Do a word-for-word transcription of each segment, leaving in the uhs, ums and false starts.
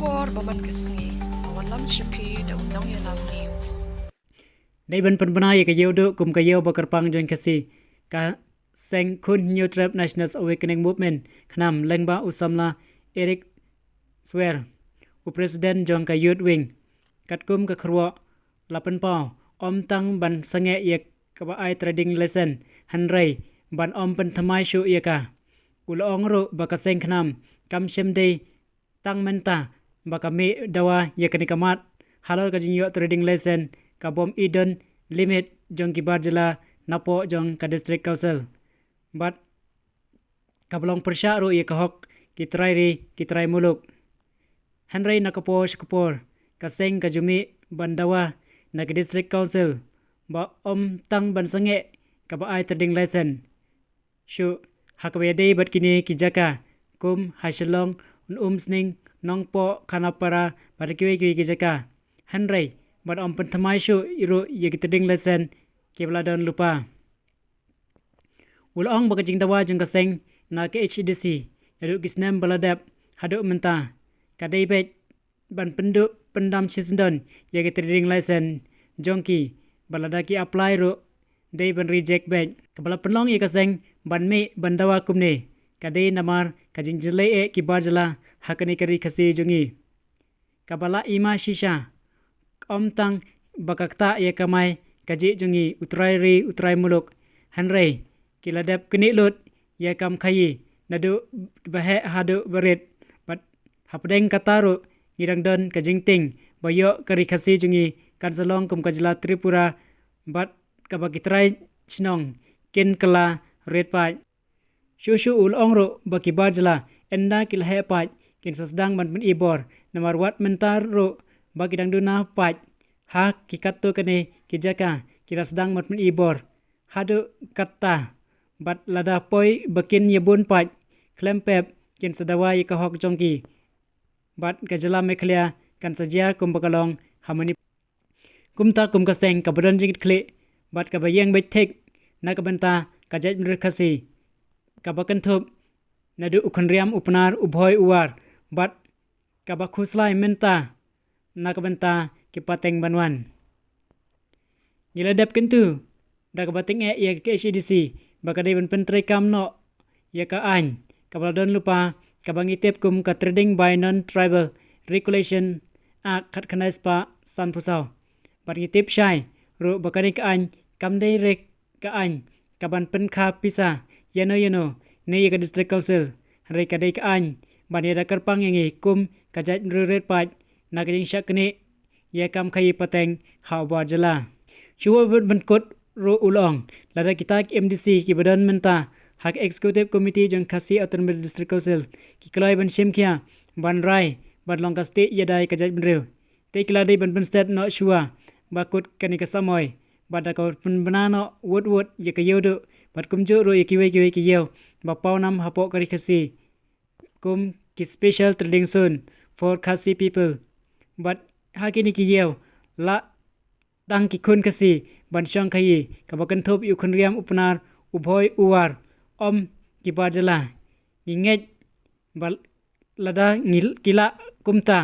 Por ba man ka sngi, a wallam shapi da u Nongïalam News. Dei ban pynbna ïa ka ïew duh kum ka ïew ba kyrpang jong Khasi, ka seng khun Hynñiewtrep Nationals Awakening Movement KHNAM lyngba u samla Eric Swer, u president jong ka Youth Wing. Katkum ka kyrwoh la pynpaw, ym tang ban sangeh ïa kaba ai trading license, hynrei ban ym pynthymmai shuh ïa ka. U la ong ruh ba ka seng KHNAM kam shym dei tang mynta ba ka mih dawa ïa kane ka mat halor ka jingïoh trading license ka bym i don limit jong ki bar jylla napoh jong ka District Council. Bad kaba long pyrshah ruh ïa ka hok ki trai ri ki trai muluk. Hynrei na ka por sha ka por ka seng ka ju mih ban dawa na ka District Council ba ym tang ban sangeh kaba ai trading license shuh ha kaba ïadei bad kine ki jaka kum ha Shillong, Umsning, Nongpoh, Khanapara bad kiwei kiwei ki jaka. Hynrei ban ym pynthymmai shuh ruh ïa ki trading license kiba la don lypa. U la ong ba ka jingdawa jong ka seng na ka K H A D C naduh ki snem ba la dep haduh mynta ka dei beit ban pynduh pyndam shisyndon ïa ki trading license jong ki bad lada ki apply ruh dei ban reject beit. Kaba la pynlong ïa ka seng ban mih ban dawa kumne ka dei namar ka jingjyllei eh ki bar jylla ha kane ka ri Khasi jong ngi. Kaba la i ma shisha, ym tang ba ka ktah ïa ka kamai kajih jong ngi u trai ri u trai muluk, hynrei ki la dep knieh lut ïa ka kam khaïi naduh ba heh haduh ba rit. Bad hapdeng kata ruh ngi dang don ka jingtieng ba ïoh ka ri Khasi jong ngi kan sa long kum ka jylla Tripura bad kaba ki trai shnong kin kylla rit paid. Shuh shuh u la ong ruh ba ki bar jylla ynda ki la heh paid kin sa sdang ban pyni bor, namar wat mynta ruh ba ki dang duna paid ha ki katto katne ki jaka ki la sdang ban pyni bor haduh katta. Bad lada poi ba kin ïa bun paid khlem pep kin sa dawa ïa ka hok jong ki bad ka jylla Meghalaya kan sa jia kum ba ka long ha Manipur. Kumta kum ka seng kaba don jingkitkhlieh bad kaba ïeng beit thik na ka bynta ka jaitbynriew Khasi, kaba kynthup naduh u Khynriam u Pnar u Bhoi u War bad kaba khuslai mynta na ka bynta ki pateng ban wan. Ngi la dep kyntu da kaba tyngeh ïa ka K H A D C ba ka dei ban pyntreikam noh ïa ka aiñ kaba la don lypa kaba ngi tip kum ka Trading by Non-Tribal Regulation Act khatkhyndai spah sanphew saw. Bad ngi tip shai ruh ba kane ka aiñ kam dei re ka aiñ kaban pynkha pisa ïano ïano ne ïa ka District Council, hynrei ka dei ka aiñ ban ïada kyrpang ïa ngi kum ka jaitbynriew rit paid na ka jingshah knieh ïa ka kam khaïi pateng ha u bar jylla. Shuwa ban pynkut ruh u la ong lada kita ki M D C kiba don mynta ha ka Executive Committee jong Khasi Autonomous District Council ki kloi ban shim khia ban rai ban long ka stieh ïada ïa ka jaitbynriew, te ki la dei ban pynstet noh shuwa ba kut kane ka samoi bad da kaba pynbna noh wut wut ïa ka ïew duh bad kumjuh ruh ïa kiwei kiwei ki ïew ba pawnam hapoh ka ri Khasi kum ki Special Trading Zone for Khasi People. Bad ha kine ki ïew lah tang ki khun Khasi ban shong khaïi, kaba kynthup ïa u Khynriam u Pnar u Bhoi u War, ym ki bar jylla. Ngi ngeit ba lada ngi ki lah kumta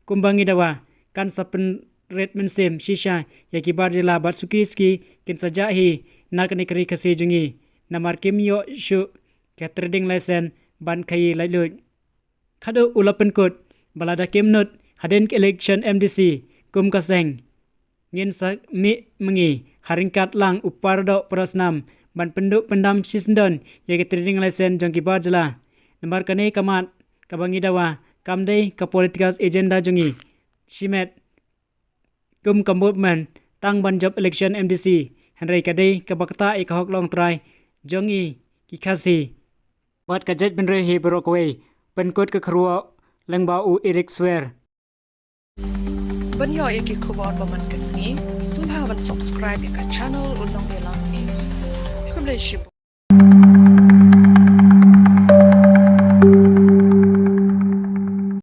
kumba ngi dawa kan sa pynrit mynsiem shisha ïa ki bar jylla bad suki suki kin sa jah hi na kane ka ri Khasi jong ngi namar kim ïoh shuh ka trading license ban khaïi laitluid. Khadduh u la pynkut ba lada kim nud hadien ka election M D C kum ka seng, ngin sa mih ma ngi ha ryngkat lang u paradoh parasnam ban pynduh pyndam shisyndon ïa ka trading license jong ki bar jylla. Namar kane ka mat kaba ngi dawa kam dei ka political agenda jong ngi shimet kum ka movement tang ban jop election M D C, hynrei ka dei kaba ktah ïa ka hok longtrai jong ngi ki Khasi bad ka jaitbynriew hi baroh kawei, pynkut ka kyrwoh lyngba u Eric Swer. Ban ïoh ïa ki khubor ba man ka sngi, sngewbha ban subscribe ïa ka channel U Nongïalam News. Khublei shibun.